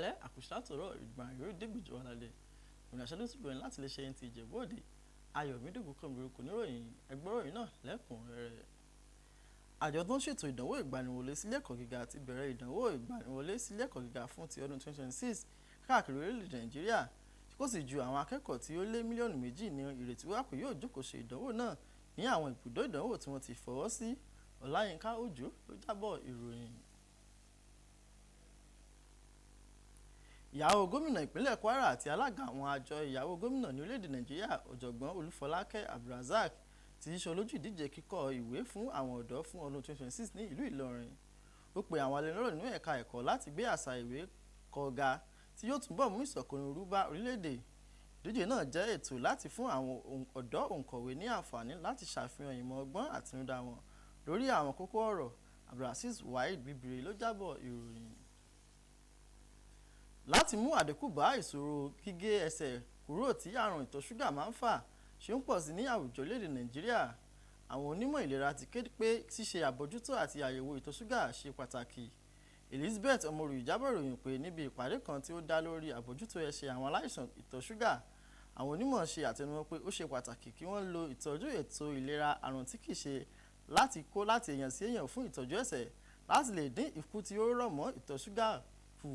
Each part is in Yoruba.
Ẹ̀kálẹ́ àkùsàtọ̀rọ̀ ìgbà yóò dìgbìjọ alálẹ̀ ìrìn àṣẹ ló ti bẹ̀rẹ̀ láti lè ṣe ẹni ti Ìjẹ̀bú Òde. Ayọ̀mídé Ògúnkànmí lórúkọ oníròyìn ẹgbọ́ròyìn náà lẹ́kùnrẹ́rẹ́. Àjọ tó ń ṣètò ìdánwò ìgbaniwọlé sílé ẹ̀kọ́ gíga ti bẹ̀rẹ̀ ìdánwò ìgbaniwọlé sílé ẹ̀kọ́ gíga fún ti ọdún 2026 káàkiri orílẹ̀-èdè Nàìjíríà, tí kò sì ju àwọn akẹ́kọ̀ọ́ tí ó lé mílíọ̀nù 2 ní ìrètí wà pé yóò jókòó ṣe ìdánwò náà ní àwọn ibùdó ìdánwò tí wọ́n ti fọwọ́ sí. Ọláyínká Òjó ló jábọ̀ ìròyìn. Ìyàwó gómìnà ìpínlẹ̀ Kwara àti alága àwọn àjọ ìyàwó gómìnà ní orílẹ̀-èdè Nàìjíríà, Ọ̀jọ̀gbọ́n Olúfọlákẹ́ Abdulrazak, ti ṣe olójú ìdíje kíkọ ìwé fún àwọn ọ̀dọ́ fún ọdún 2026 ní ìlú Ìlọrin. Ó pe àwọn alẹ́nulọ́rọ̀ nínú ẹ̀ka ẹ̀kọ́ láti gbé àṣà ìwé kọ́ ga tí yóò túbọ̀ mú ìsọ̀kanrú bá orílẹ̀-èdè. Ìdíje náà jẹ́ ètò láti fún àwọn ọ̀dọ́ òǹkọ̀wé ní àǹfààní láti ṣàfihàn ìmọ̀ ọgbọ́n àtinúdá wọn lórí àwọn kókó ọ̀rọ̀. Abdulrazeez Waheed Bíbire ló jábọ̀ ìròyìn. Láti mú àdínkù bá ìṣòro gígé ẹsẹ̀ kúrò tí àrùn ìtọ̀ ṣúgà máa ń fà ṣe ń pọ̀ sí ní àwùjọ orílẹ̀-èdè Nàìjíríà, àwọn onímọ̀ ìlera ti kéde pé ṣíṣe àbójútó àti àyẹ̀wò ìtọ̀ ṣúgà ṣe pàtàkì. Elizabeth Ọmọrù jábọ̀ ìròyìn pé níbi ìpàdé kan tí ó dá lórí àbójútó ẹsẹ̀ àwọn aláìsàn ìtọ̀ ṣúgà, àwọn onímọ̀ ṣe àtẹnumọ́ pé ó ṣe pàtàkì kí wọ́n lo ìtọ́jú ètò ìlera àrùn tí kìí ṣe láti kó láti èèyàn sí èèyàn fún ìtọ́jú ẹsẹ̀ láti lè dín ikú tí ó rọ̀ mọ́ ìtọ̀ ṣúgà kù.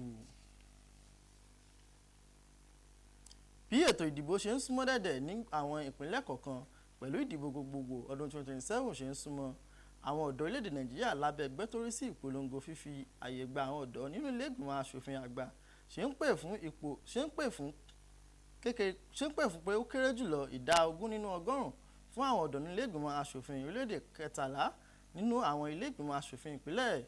Bí ètò ìdìbò ṣe ń súnmọ́ dẹ̀dẹ̀ ní àwọn ìpínlẹ̀ kọ̀ọ̀kan pẹ̀lú ìdìbò gbogbogbò ọdún 2027 ṣe ń súnmọ́, àwọn ọ̀dọ́ orílẹ̀-èdè Nàìjíríà lábẹ́ ẹgbẹ́ tó rí sí ìpolongo fífi àyè gba àwọn ọ̀dọ́ nínú ilé ìgbìmọ̀ aṣòfin àgbà ṣe ń pè fún pé ó kéré jùlọ ìdá 20 nínú ọgọ́rùn-ún fún àwọn ọ̀dọ́ nílé ìgbìmọ̀ aṣòfin orílẹ̀-èdè 13 nínú àwọn ilé ìgbìmọ̀ aṣòfin ìpínlẹ̀.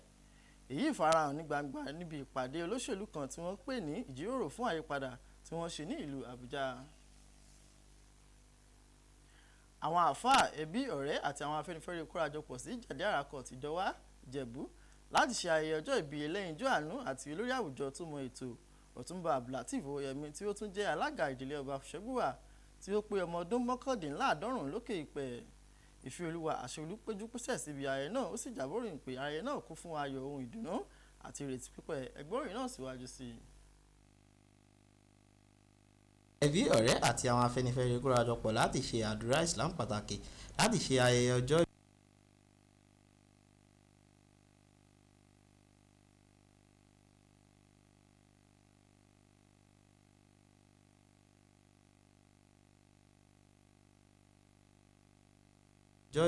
Èyí farahàn ní gbangba níbi ìpàdé olóṣèlú kan tí wọ́n pè ní ìjíròrò fún àyípadà tí wọ́n ṣe ní ìlú Àbújá. Àwọn àáfàá, ẹbí, ọ̀rẹ́ àti àwọn afẹ́nifẹ́re kórajọpọ̀ sí Jàdé Court, Ìdọwà, Ìjẹ̀bú láti ṣe ayẹyẹ ọjọ́ ìbí ẹlẹ́yinjú àánú àti olórí àwùjọ tó mọ ètò, Ọ̀túnba Abdulateef Owóyẹmí, tí ó tún jẹ́ alága ìdílé ọba Fùsẹ́ngbùwà tí ó pé ọmọ ọdún 89 lókè eèpẹ̀. Ìfẹ́olúwa Àṣeolú péjú pésẹ̀ síbi ayẹyẹ náà, ó sì jábọ̀ ìròyìn pé ayẹyẹ náà kún fún ayọ̀ ohun ìdùnnú àti ìrètí pípẹ́. Ẹ gbọ́ ìròyìn náà síwájú sí i. Ẹbí, ọ̀rẹ́ àti àwọn afẹ́nifẹ́re kórajọpọ̀ láti ṣe àdúrà Islam pàtàkì láti ṣe ayẹyẹ ọjọ́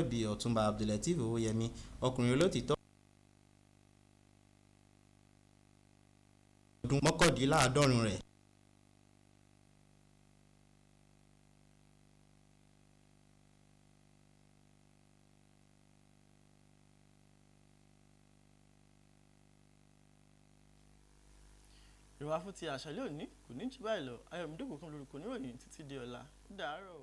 ìbí Ọ̀túnba Abdulateef Owóyẹmí, ọkùnrin olótìítọ́ ọdún 89 rẹ̀. Ìrọ̀wá fún ti àṣálẹ́ òní kò ní jù báyìí lọ. Ayọ̀mídé Ògúnkànmí lórúkọ oníròyìn títí di ọ̀la. Ó dàárọ̀.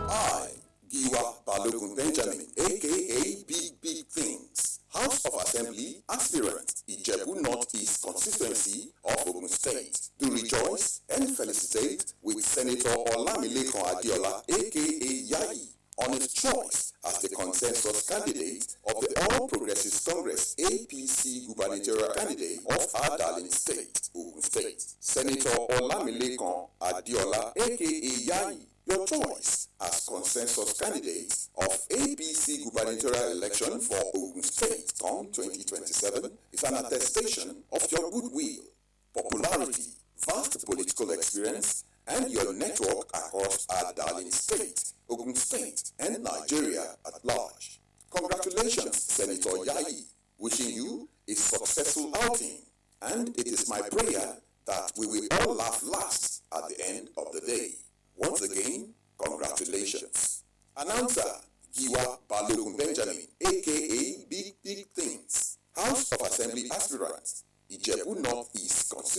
I, Giwa Balogun Benjamin, aka Big Big Things, House of Assembly aspirant, Ijebu North East constituency of Ogun State, do rejoice and felicitate with Senator Olamilekan Adeola, aka Yayi, on his choice as the consensus candidate of the All Progressives Congress APC gubernatorial candidate of our darling state, Ogun State. Senator Olamilekan Adeola, aka Yayi, your choice as consensus candidate of APC gubernatorial election for Ogun State come 2027 is an attestation of your goodwill, popularity, vast political experience, and your network across our darling state, Ogun State, and Nigeria at large. Congratulations, Senator Yayi. Wishing you a successful outing, and it is my prayer that we will all laugh last at the end of the day. Once again, congratulations. Announcer Giwa Balogun Benjamin, aka Big Big Things, House of Assembly aspirant, Ijebu North East Constituency.